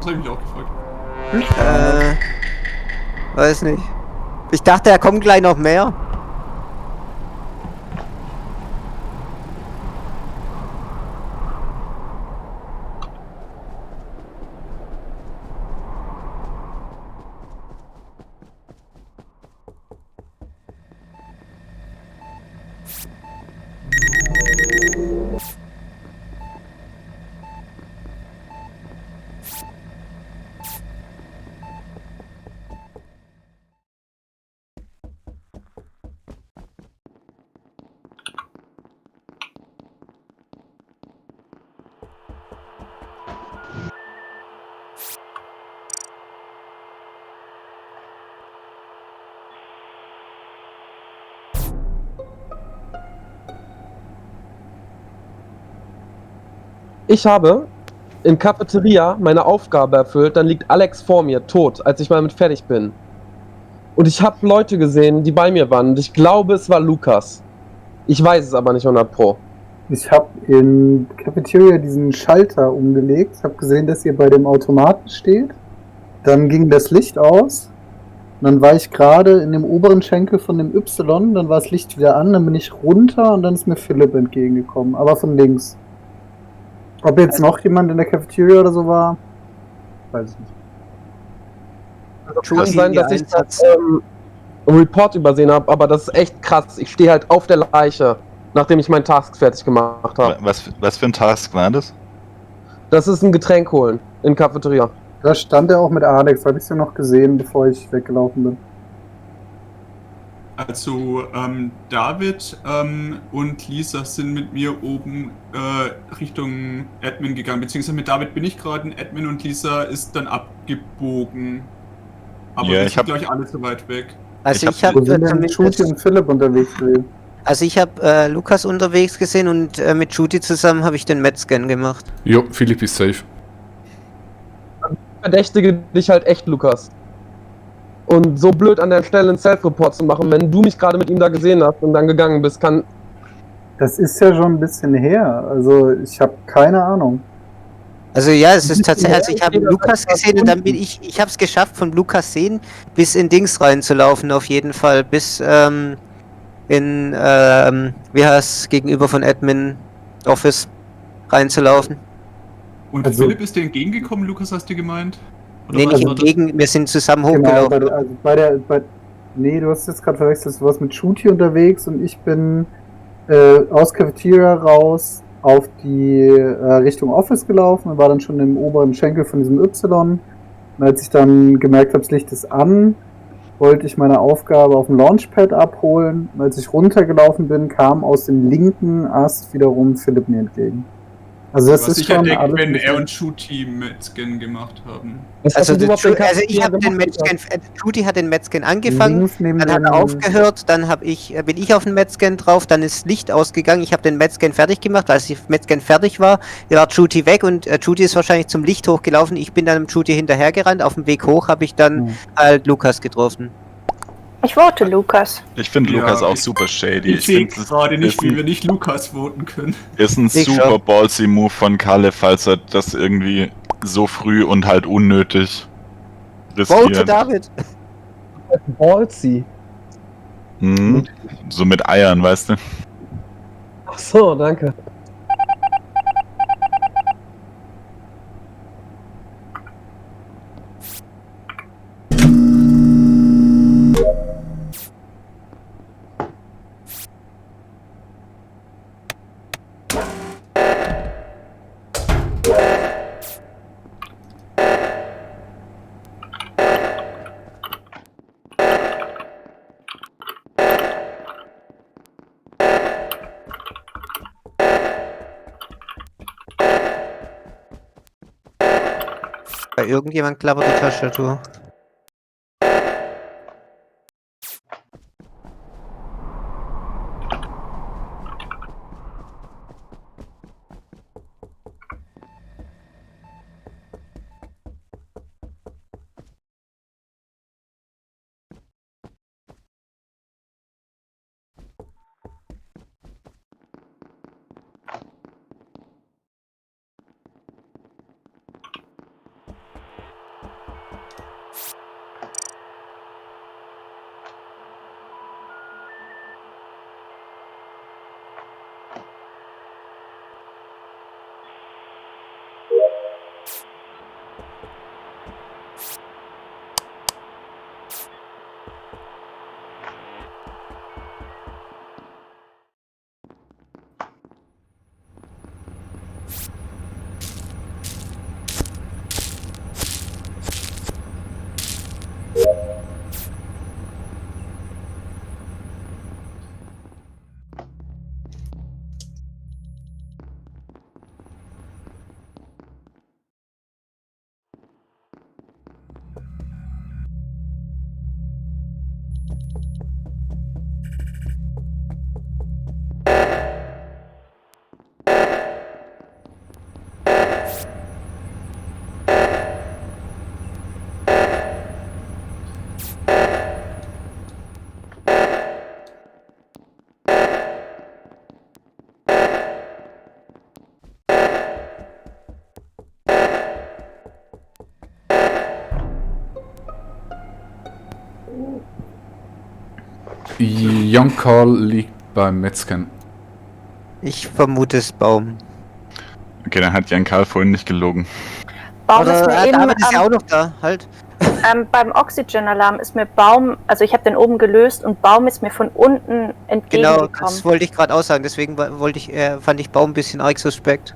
habe ich mich auch gefragt. Weiß nicht. Ich dachte, da kommen gleich noch mehr. Ich habe in Cafeteria meine Aufgabe erfüllt, dann liegt Alex vor mir, tot, als ich mal mit fertig bin. Und ich habe Leute gesehen, die bei mir waren. Und ich glaube, es war Lukas. Ich weiß es aber nicht 100%. Ich habe in Cafeteria diesen Schalter umgelegt. Ich habe gesehen, dass ihr bei dem Automaten steht. Dann ging das Licht aus. Und dann war ich gerade in dem oberen Schenkel von dem Y. Dann war das Licht wieder an. Dann bin ich runter und dann ist mir Philipp entgegengekommen. Aber von links. Ob jetzt noch jemand in der Cafeteria oder so war, weiß ich nicht. Also kann sein, dass ich das Report übersehen habe, aber das ist echt krass. Ich stehe halt auf der Leiche, nachdem ich meinen Task fertig gemacht habe. Was für ein Task war das? Das ist ein Getränk holen in Cafeteria. Da stand er auch mit Alex. Habe ich es ja noch gesehen, bevor ich weggelaufen bin. Also David und Lisa sind mit mir oben Richtung Admin gegangen, beziehungsweise mit David bin ich gerade in Admin und Lisa ist dann abgebogen. Aber Ja, wir ich sind hab- gleich alle so weit weg. Also ich Wo habe sind denn Shooty und Philipp unterwegs gewesen? also ich habe Lukas unterwegs gesehen und mit Judy zusammen habe ich den Met-Scan gemacht. Jo, Philipp ist safe. Verdächtige dich halt echt, Lukas. Und so blöd an der Stelle einen Self-Report zu machen, wenn du mich gerade mit ihm da gesehen hast und dann gegangen bist, kann... Das ist ja schon ein bisschen her. Also ich habe keine Ahnung. Also ja, es ist tatsächlich, also ich habe Lukas gesehen und dann bin ich habe es geschafft, von Lukas sehen bis in Dings reinzulaufen auf jeden Fall, bis in, wie heißt gegenüber von Admin Office reinzulaufen. Und Also- Philipp ist dir entgegengekommen, Lukas, hast du gemeint? Oder Nee, was nicht war das? entgegen, wir sind zusammen Genau, hochgelaufen. nee, du hast jetzt gerade verwechselt, du warst mit Shooty unterwegs und ich bin aus Cafeteria raus auf die Richtung Office gelaufen und war dann schon im oberen Schenkel von diesem Y. Und als ich dann gemerkt habe, das Licht ist an, wollte ich meine Aufgabe auf dem Launchpad abholen. Und als ich runtergelaufen bin, kam aus dem linken Ast wiederum Philipp mir entgegen. Also das Was ist sich schon entdeckt, alles wenn nicht- er und Shooty Met-Scan gemacht haben. Was Also, hast du überhaupt in ich habe Cafeteria den gemacht? Met-Scan, Judy hat den Met-Scan angefangen, links neben dann hat er dem- aufgehört, dann bin ich auf den Met-Scan drauf, dann ist Licht ausgegangen, ich habe den Met-Scan fertig gemacht, als ich Met-Scan fertig war Judy weg und Judy ist wahrscheinlich zum Licht hochgelaufen, ich bin dann dem Judy hinterhergerannt, auf dem Weg hoch habe ich dann halt Lukas getroffen. Ich vote Lukas. Ich finde Ja, Lukas auch ich- super shady. Ich sehe find, das gerade nicht, ist wie ein- wir nicht Lukas voten können. Ist ein Ich super schon. ballsy Move von Kalle, falls er das irgendwie so früh und halt unnötig Vote riskiert. David! Ballsy. Mhm. So mit Eiern, weißt du? Ach so, danke. Bei irgendjemand klappert die Tastatur. Young Call liegt beim Metzgen. Ich vermute es Baum. Okay, dann hat Jan Karl vorhin nicht gelogen. Baum Oder ist mir eben, David ist ja auch noch da, halt. beim Oxygen-Alarm ist mir Baum, also ich habe den oben gelöst und Baum ist mir von unten Genau, entgegengekommen. das wollte ich gerade aussagen, deswegen fand ich Baum ein bisschen arg suspekt.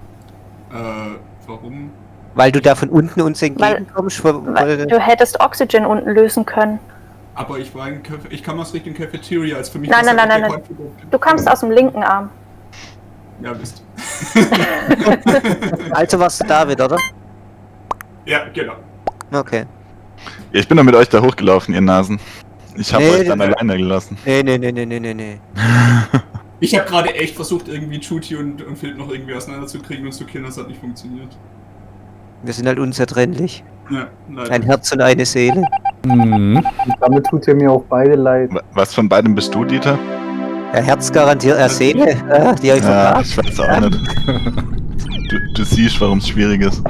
Warum? Weil du da von unten uns entgegenkommst. Weil du hättest Oxygen unten lösen können. Aber ich war ich kam aus Richtung Cafeteria, als für mich... Nein, das nein, halt nein, der nein. Konflikt- Du kamst aus dem linken Arm. Ja, Mist. Also warst du David, oder? Ja, genau. Okay. Ja, ich bin doch mit euch da hochgelaufen, ihr Nasen. Ich habe Nee, euch dann nee. alleine gelassen. Nee. Ich habe gerade echt versucht, irgendwie Chuti und Philipp noch irgendwie auseinanderzukriegen und zu killen, das hat nicht funktioniert. Wir sind halt unzertrennlich. Ja, leider. Ein Herz und eine Seele. Mhm. Und damit tut ihr mir auch beide leid. Was von beidem bist du, Dieter? Ja, Herz garantiert, Seele. Die habe ich Ja, verpasst. ich weiß auch nicht. Du siehst, warum es schwierig ist.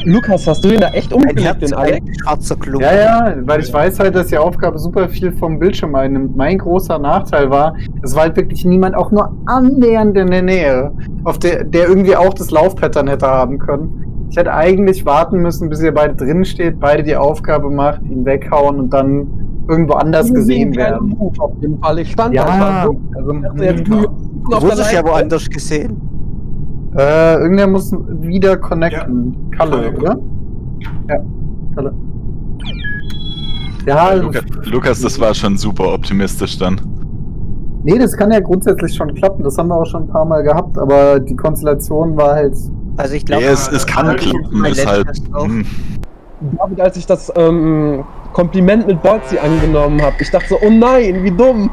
Lukas, hast du ihn da echt Ein umgelegt, Herz den und Alex? ein schwarzer Klumpen. Ja, weil ich weiß halt, dass die Aufgabe super viel vom Bildschirm einnimmt. Mein großer Nachteil war, es war halt wirklich niemand auch nur annähernd in der Nähe, auf der irgendwie auch das Laufpattern hätte haben können. Ich hätte eigentlich warten müssen, bis ihr beide drin steht, beide die Aufgabe macht, ihn weghauen und dann irgendwo anders gesehen werden. Move auf jeden Fall. Ich stand Ja, einfach so. also Ich dachte, jetzt klar. auf Du der wurdest ja Leiter. woanders gesehen. irgendwer muss wieder connecten. Kalle, Kalle. oder? Ja, Kalle. Ja, Lukas, das war schon super optimistisch dann. nee, das kann ja grundsätzlich schon klappen. Das haben wir auch schon ein paar Mal gehabt, aber die Konstellation war halt. Also ich Ja, glaube, es kann klappen, ist halt. David, als ich das Kompliment mit Bolzi angenommen habe, ich dachte so, oh nein, wie dumm.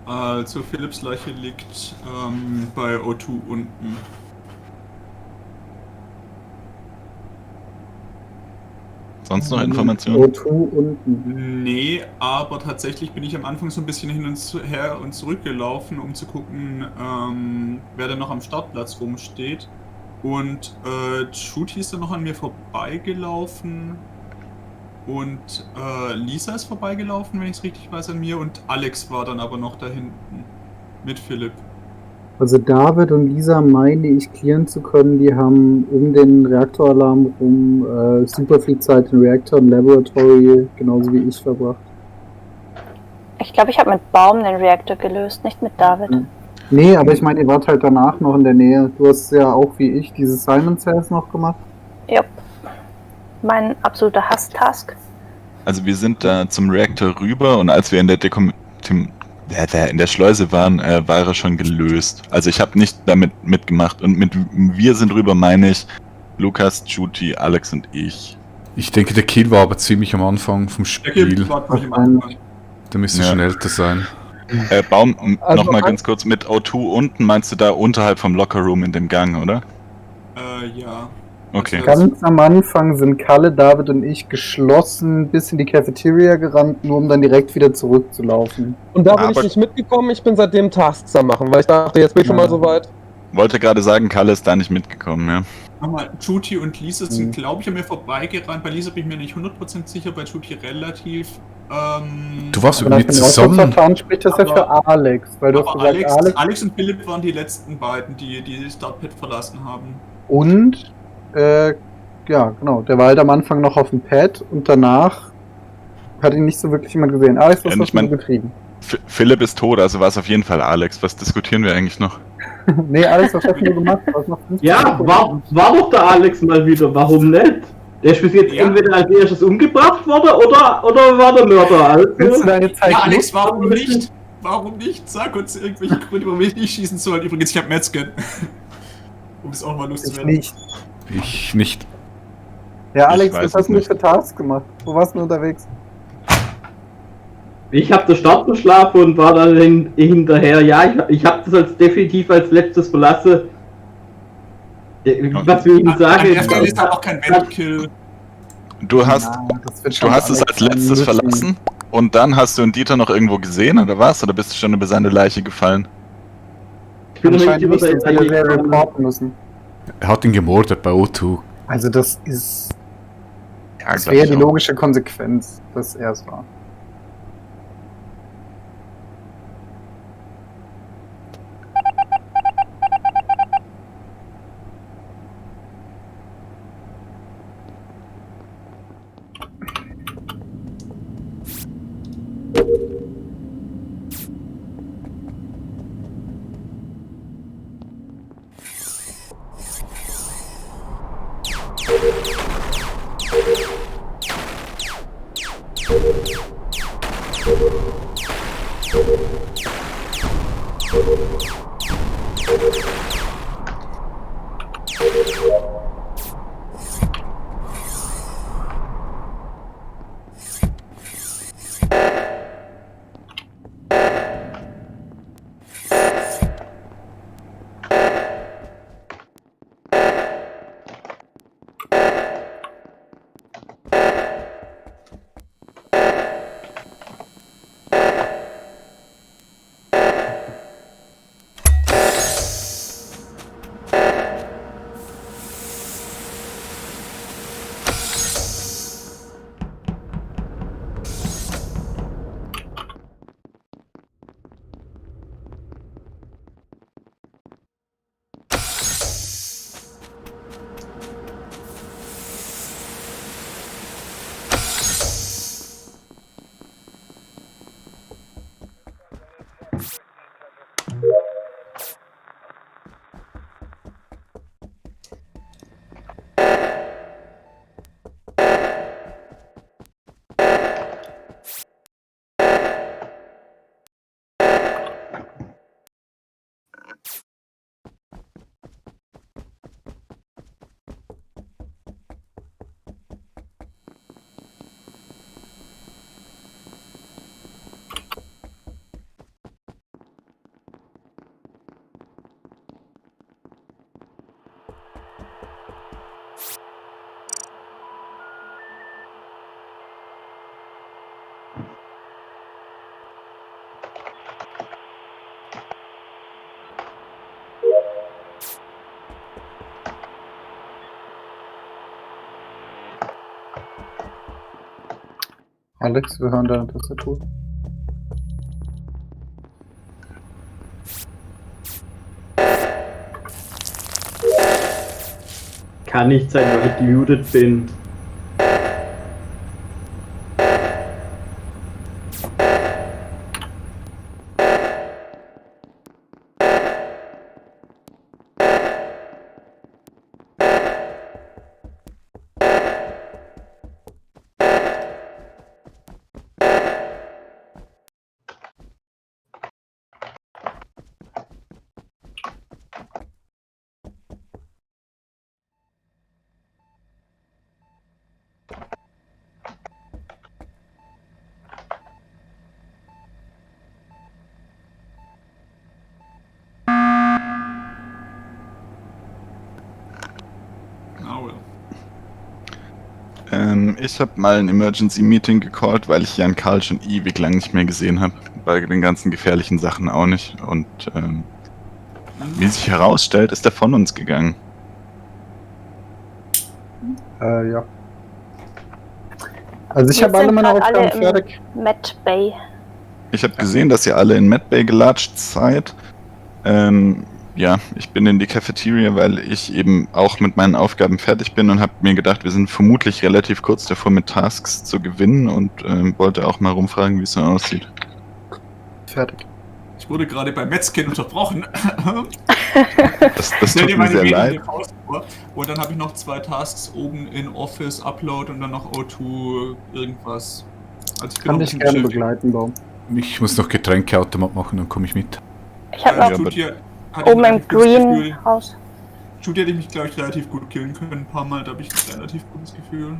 Also Philipps Leiche liegt bei O2 unten. Sonst noch Informationen? O2 unten. Nee, aber tatsächlich bin ich am Anfang so ein bisschen hin und her und zurück gelaufen, um zu gucken, wer da noch am Startplatz rumsteht. Und Shooty ist dann noch an mir vorbeigelaufen. Und Lisa ist vorbeigelaufen, wenn ich es richtig weiß, an mir. Und Alex war dann aber noch da hinten. Mit Philipp. Also David und Lisa meine ich clearen zu können, die haben um den Reaktoralarm rum super viel Zeit in Reaktor und Laboratory, genauso wie ich, verbracht. Ich glaube, ich habe mit Baum den Reaktor gelöst, nicht mit David. Nee, aber ich meine, ihr wart halt danach noch in der Nähe. Du hast ja auch wie ich diese Simon Cells noch gemacht. Jupp. Mein absoluter Hass-Task. Also wir sind da zum Reaktor rüber und als wir in der in der Schleuse waren, war er schon gelöst. Also ich habe nicht damit mitgemacht und mit wir sind rüber meine ich Lukas, Shooty, Alex und ich. Ich denke, der Kill war aber ziemlich am Anfang vom Der Spiel. Kill war ziemlich am Anfang. Der müsste Ja. schon älter sein. Baum, Also nochmal ganz kurz mit O2 unten, meinst du da unterhalb vom Lockerroom in dem Gang, oder? Ja. Okay. Ganz am Anfang sind Kalle, David und ich geschlossen bis in die Cafeteria gerannt, nur um dann direkt wieder zurückzulaufen. Und da bin ich Aber- nicht mitgekommen, ich bin seitdem Tasks am machen, weil ich dachte, jetzt bin ich schon mal so weit. Wollte gerade sagen, Kalle ist da nicht mitgekommen, ja. Nochmal, Shooty und Lisa sind, glaube ich, an mir vorbeigerannt. Bei Lisa bin ich mir nicht 100% sicher, bei Shooty relativ. Du warst Aber nach mit dem zusammen. Auswahlverfahren spricht das ja für Aber- Alex, weil du hast Aber gesagt, Alex Alex und Philipp waren die letzten beiden, die die Startpad verlassen haben. und ja, genau, der war halt am Anfang noch auf dem Pad und danach hat ihn nicht so wirklich jemand gesehen. Alex, was Ja, hast ich mein- du getrieben? Philipp ist tot, also war es auf jeden Fall Alex. Was diskutieren wir eigentlich noch? Nee, Alex, was hast du gemacht? Du hast noch 15 Ja, Sekunden. war doch der Alex mal wieder, warum nicht? Der ist bis jetzt Ja. entweder als erstes umgebracht worden oder war der Mörder. Willst du Also, deine Zeit Ja, Alex, nutzen? warum nicht? Warum nicht? Sag uns irgendwelche Gründe, warum ich nicht schießen soll. Übrigens, ich hab Metzgen. Um das auch mal Ich loszuwerden. nicht. Ich nicht. Ja, Ich Alex, weiß was hast es du denn nicht. für Tasks gemacht? Wo warst du unterwegs? ich habe den Start verschlafen und war dann hinterher. Ja, ich habe das definitiv als letztes verlassen. Was will ich Ihnen An der Stelle sagen? ist halt auch kein Wendkill. Du hast, das wird schon du hast es Alex als letztes müssen. verlassen und dann hast du einen Dieter noch irgendwo gesehen oder was? Oder bist du schon über seine Leiche gefallen? Ich bin noch nicht Anscheinend über nicht, seine sonst hätte Leiche er gekommen. reporten müssen. Er hat ihn gemordet bei O2. Also das ist... Ja, Das glaub wäre ich die auch. logische Konsequenz, dass er es war. Alex, wir hören deine Tastatur. Kann nicht sein, weil ich gemutet bin. Ich habe mal ein Emergency Meeting gecallt, weil ich Jan Karl schon ewig lang nicht mehr gesehen habe. Bei den ganzen gefährlichen Sachen auch nicht. Und wie sich herausstellt, ist er von uns gegangen. Ja. Also ich Wir habe alle sind meine grad alle Aufgaben im fertig. Med Bay. Ich habe gesehen, dass ihr alle in Medbay gelatscht seid. Ja, ich bin in die Cafeteria, weil ich eben auch mit meinen Aufgaben fertig bin und habe mir gedacht, wir sind vermutlich relativ kurz davor mit Tasks zu gewinnen und wollte auch mal rumfragen, wie es so aussieht. Fertig. Ich wurde gerade bei Metzkin unterbrochen. Das Stell tut dir mir meine sehr Rede leid. in der Pause vor. Und dann habe ich noch 2 Tasks oben in Office, Upload und dann noch O2 irgendwas. Also ich bin Kann noch ein dich bisschen gerne beschäftigt. begleiten, Baum. Ich muss noch Getränkeautomat machen, dann komme ich mit. Ich habe Ja, noch Judy hatte oben ein im relativ gutes Gefühl. Greenhouse. Judy hätte ich mich, glaube ich, relativ gut killen können. Ein paar Mal, da habe ich ein relativ gutes Gefühl.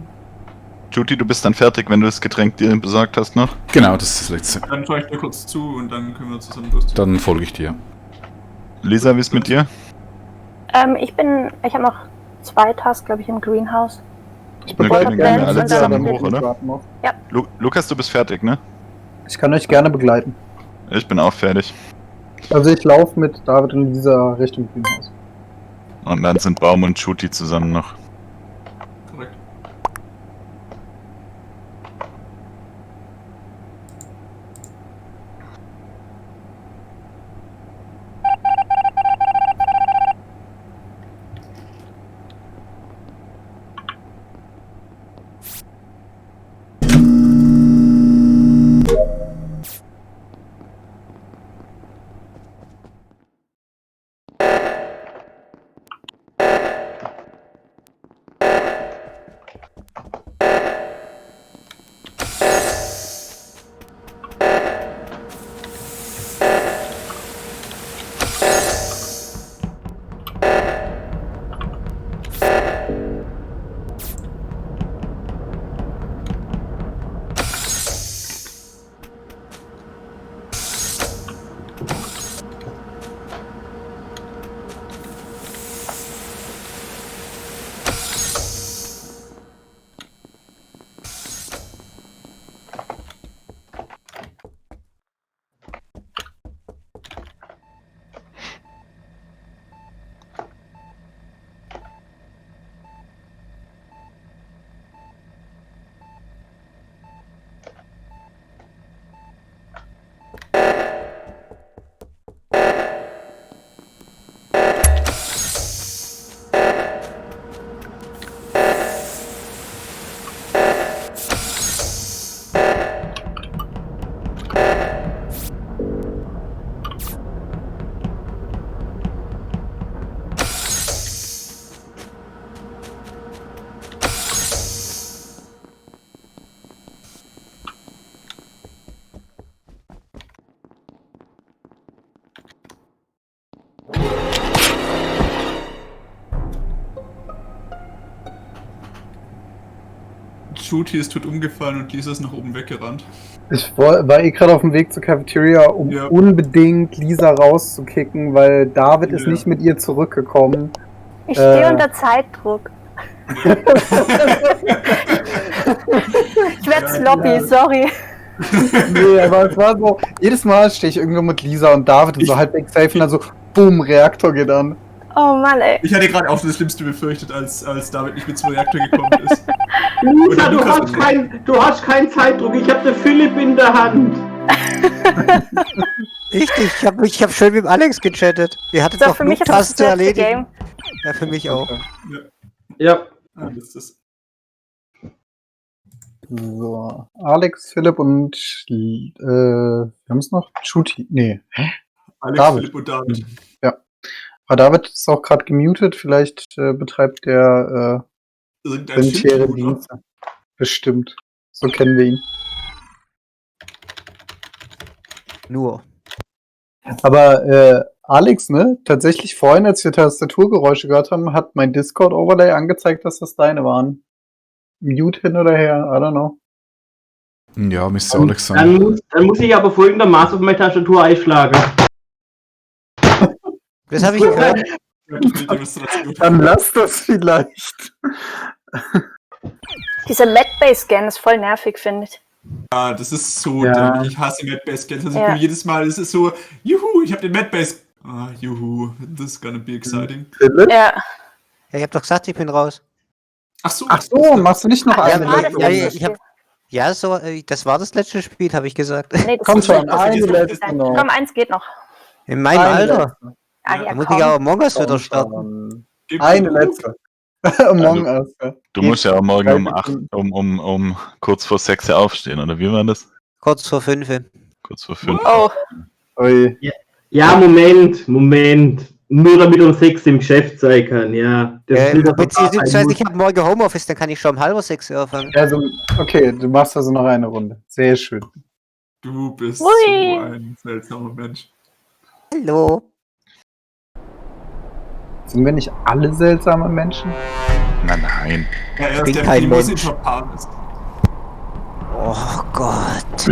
Judy, du bist dann fertig, wenn du das Getränk dir besorgt hast noch? Genau, das ist das Letzte. Dann schaue ich dir kurz zu und dann können wir zusammen losziehen. Dann folge ich dir. Lisa, wie ist mit dir? Ich habe noch 2 Tasks, glaube ich, im Greenhouse. Ich Wir begleite können gerne gerne alle und zusammen dann- hoch, oder? warten noch. Lukas, du bist fertig, ne? Ich kann euch gerne begleiten. Ich bin auch fertig. Also ich laufe mit David und Lisa Richtung Greenhouse. Und dann sind Baum und Judy zusammen noch. Korrekt. Judy ist tot umgefallen und Lisa ist nach oben weggerannt. Ich war gerade auf dem Weg zur Cafeteria, um Ja. unbedingt Lisa rauszukicken, weil David ist Ja. nicht mit ihr zurückgekommen. Ich stehe unter Zeitdruck. Ich werde sloppy, sorry. Nee, aber es war so, jedes Mal stehe ich irgendwo mit Lisa und David und so halbwegs safe und dann so, boom, Reaktor geht an. Oh Mann, ey. Ich hatte gerade auch das Schlimmste befürchtet, als David nicht mit zum Reaktor gekommen ist. Lisa, du Lukas hast keinen Zeitdruck. Ich habe den Philipp in der Hand. Richtig, ich hab schön mit dem Alex gechattet. Ihr hattet So, doch für mich ist das Flugtaste das letzte erledigen. Game. Ja, für mich auch. Ja. Ah, das ist das. So, Alex, Philipp und wir haben es noch? Shooty. Nee. Alex, David. Philipp und David. Ja. Aber David ist auch gerade gemutet. Vielleicht betreibt der Irgendein sanitäre Schildkröte. Dienste. Bestimmt. So kennen wir ihn. Nur. Aber Alex, ne? Tatsächlich vorhin, als wir Tastaturgeräusche gehört haben, hat mein Discord-Overlay angezeigt, dass das deine waren. Mute hin oder her, I don't know. Ja, müsste Alex sein. Dann muss ich aber folgendermaßen auf meine Tastatur einschlagen. Das habe ich gehört. Ja, die Demonstration. Dann lass das vielleicht. Dieser Mad-Base-Scan ist voll nervig, finde ich. Ja, das ist so Ja. dämlich. Ich hasse Mad-Base-Scans. Also Ja. ich bin jedes Mal, es ist so, juhu, ich habe den Mad-Base. Ah, juhu, this is gonna be exciting. Philipp? Ja. Ja, ich hab doch gesagt, ich bin raus. Ach so. Ach so, machst du nicht noch Ja, eine aber- letzte ja, Runde? ich hab- Ja, so, das war das letzte Spiel, habe ich gesagt. Nee, das Komm ist schon, nicht- das eine ist letzte nicht- noch. Komm, eins geht noch. In meinem Eine Alter. letzte. Ah, Ja, ja, Da muss komm. ich aber Among Us wieder Komm starten. schon. Gib Eine mir letzte. Among Us. Ja. Du musst ja auch morgen um Drei 8, Sekunden. um kurz vor 6 ja aufstehen, oder wie war das? Kurz vor 5. Kurz vor 5. Oh, Ui. Ja, Moment. Nur damit um 6 im Geschäft sein kann, ja. Das ist wieder so Beziehungsweise ich habe morgen Homeoffice, dann kann ich schon um 5:30 anfangen. Also, okay, du machst also noch eine Runde. Sehr schön. Du bist Ui. so ein seltsamer Mensch. Hallo. Sind wir nicht alle seltsame Menschen? Nein. Ja, er bin ist der kein Primus Mensch. inter pares. Oh Gott.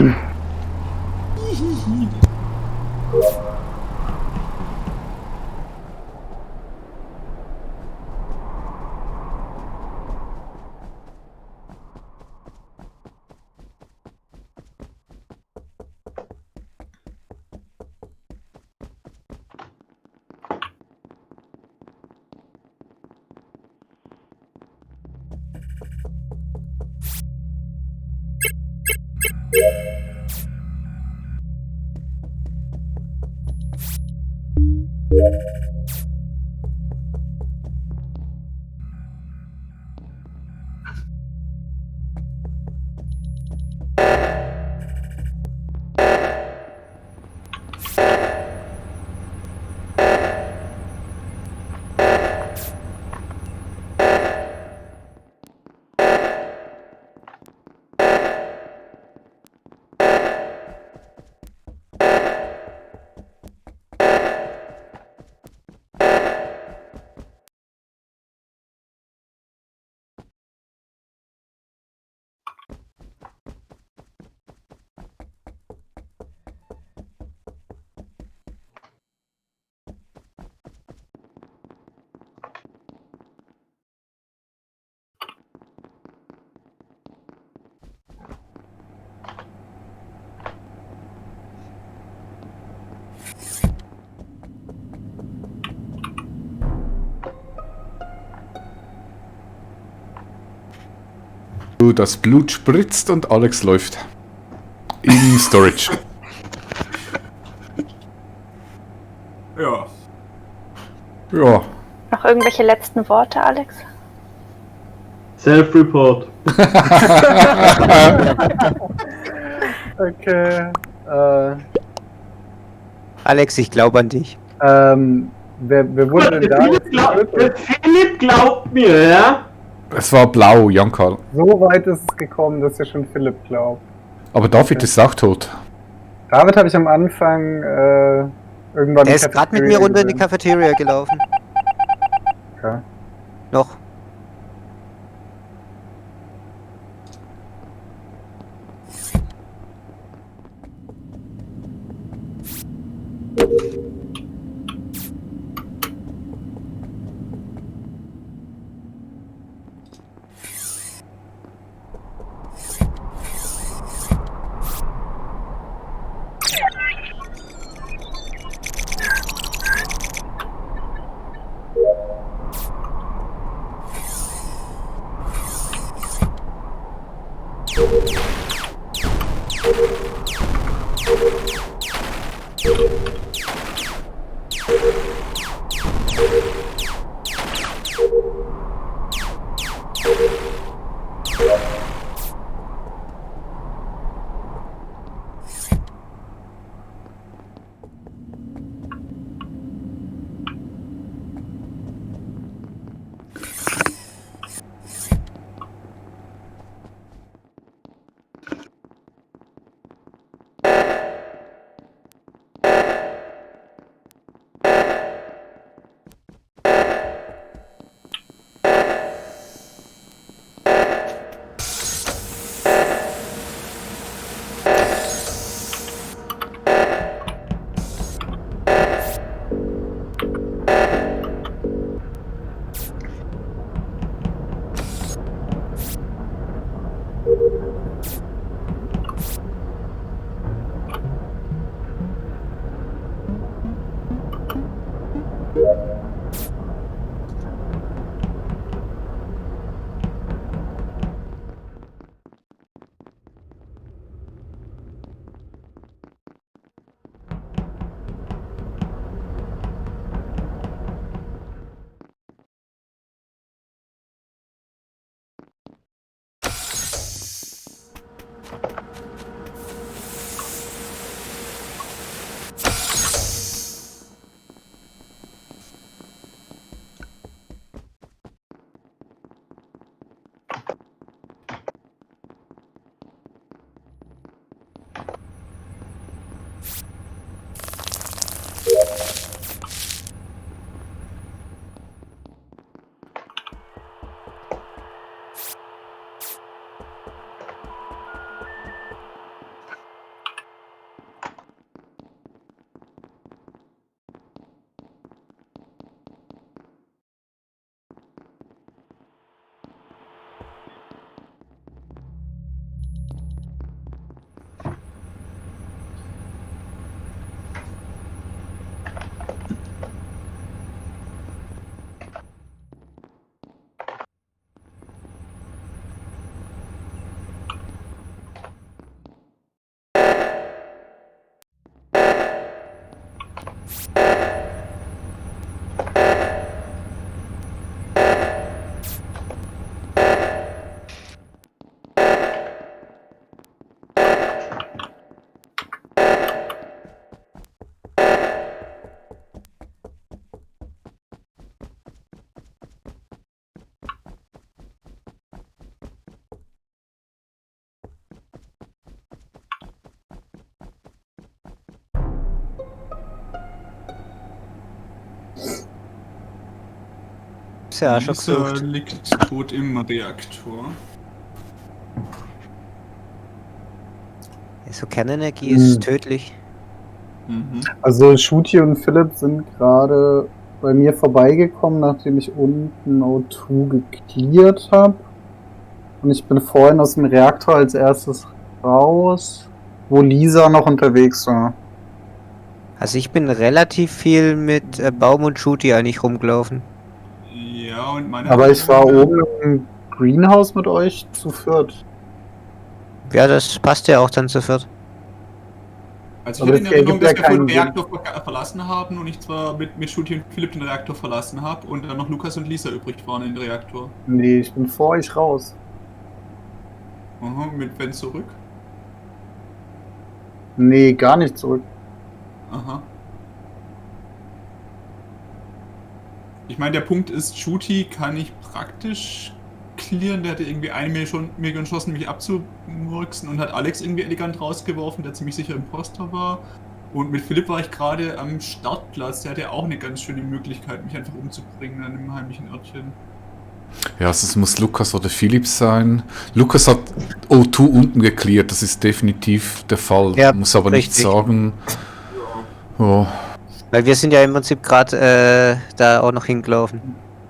Das Blut spritzt und Alex läuft. In Storage. Ja. Ja. noch irgendwelche letzten Worte, Alex? Self-Report. Okay. Alex, ich glaube an dich. Wer wurde denn da jetzt getötet? Der Philipp glaubt mir, ja? Es war blau, Jan-Karl. So weit ist es gekommen, dass ja schon Philipp glaubt. Aber David ist auch tot. David habe ich am Anfang irgendwann... Er ist gerade mit mir runter in die Cafeteria Cafeteria gelaufen. gesehen. Noch. Ist ja schon Lisa gesucht. liegt tot im Reaktor. So Kernenergie ist tödlich. Mhm. Also Shooty und Philipp sind gerade bei mir vorbeigekommen, nachdem ich unten O2 geklärt habe. Und ich bin vorhin aus dem Reaktor als erstes raus, wo Lisa noch unterwegs war. Also ich bin relativ viel mit Baum und Shooty eigentlich rumgelaufen. Ja, und meine. Aber ich war oben im Greenhouse mit euch zu viert. Ja, das passt ja auch dann zu viert. Also ich Aber hatte in das Erinnerung, ergibt dass ja wir den keinen Reaktor verlassen haben und ich zwar mit Shooty und Philipp den Reaktor verlassen habe und dann noch Lukas und Lisa übrig waren in den Reaktor. Nee, ich bin vor euch raus. Aha, mit wenn zurück. Nee, gar nicht zurück. Aha. Ich meine, der Punkt ist, Shooty kann ich praktisch clearen. Der hatte irgendwie eine Million Chancen, mich abzumurksen und hat Alex irgendwie elegant rausgeworfen, der ziemlich sicher Imposter war. Und mit Philipp war ich gerade am Startplatz. Der hatte auch eine ganz schöne Möglichkeit, mich einfach umzubringen an einem heimlichen Örtchen. Ja, also es muss Lukas oder Philipp sein. Lukas hat O2 unten geklärt, das ist definitiv der Fall. Ja, Muss aber nicht richtig. sagen. Oh. Weil wir sind ja im Prinzip gerade da auch noch hingelaufen.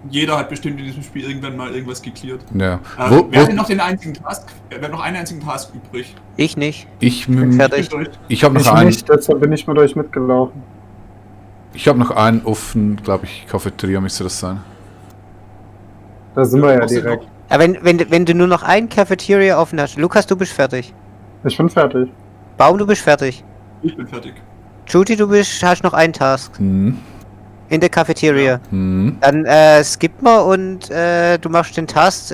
Jeder hat bestimmt in diesem Spiel irgendwann mal irgendwas geklärt. Ja. Wer hat denn noch den einzigen Task? Wer hat noch einen einzigen Task übrig? Ich nicht. Ich Fertig. habe noch Ich einen. nicht, deshalb bin ich mit euch mitgelaufen. Ich habe noch einen offen, glaube ich, Cafeteria müsste das sein. Da sind wir ja Was denn direkt. Aber wenn du nur noch ein Cafeteria offen hast. Lukas, du bist fertig. Ich bin fertig. Baum, du bist fertig. Ich bin fertig. Judy, hast noch einen Task. Hm. In der Cafeteria. Hm. Dann skip mal und du machst den Task.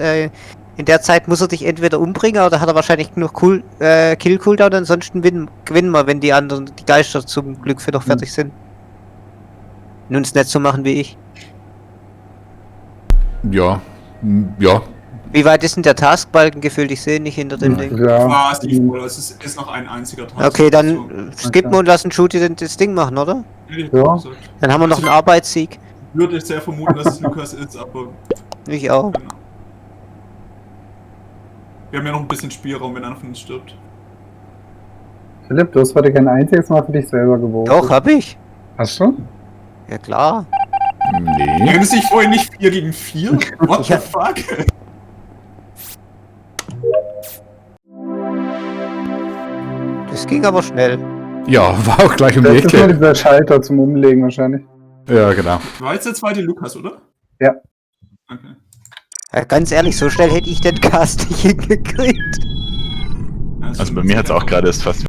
In der Zeit muss er dich entweder umbringen oder hat er wahrscheinlich genug Kill-Cooldown, ansonsten gewinnen wir, wenn die anderen, die Geister zum Glück noch fertig sind. Nun es nicht so machen wie ich. Ja. Ja. Wie weit ist denn der Taskbalken gefüllt? Ich sehe ihn nicht hinter dem Ding. Ja. Fast nicht voll, es ist noch ein einziger Tag. Okay, dann skippen wir und lassen Judy das Ding machen, oder? Ja. Dann haben wir noch einen Arbeitssieg. Ich würde sehr vermuten, dass es Lukas ist, aber Ich auch. genau. Wir haben ja noch ein bisschen Spielraum, wenn einer von uns stirbt. Philipp, du hast heute kein einziges Mal für dich selber gewogen. Doch, hab ich. Hast du? Ja klar. Nee. Können es sich vorhin nicht 4 gegen 4? What the fuck? Das ging aber schnell. Ja, war auch gleich um die Das ist nur Ecke. dieser Schalter zum Umlegen wahrscheinlich. Ja, genau. War jetzt der zweite Lukas, oder? Ja. Okay. Ja, ganz ehrlich, so schnell hätte ich den Cast nicht hingekriegt. Also bei mir hat es auch gerade erst fast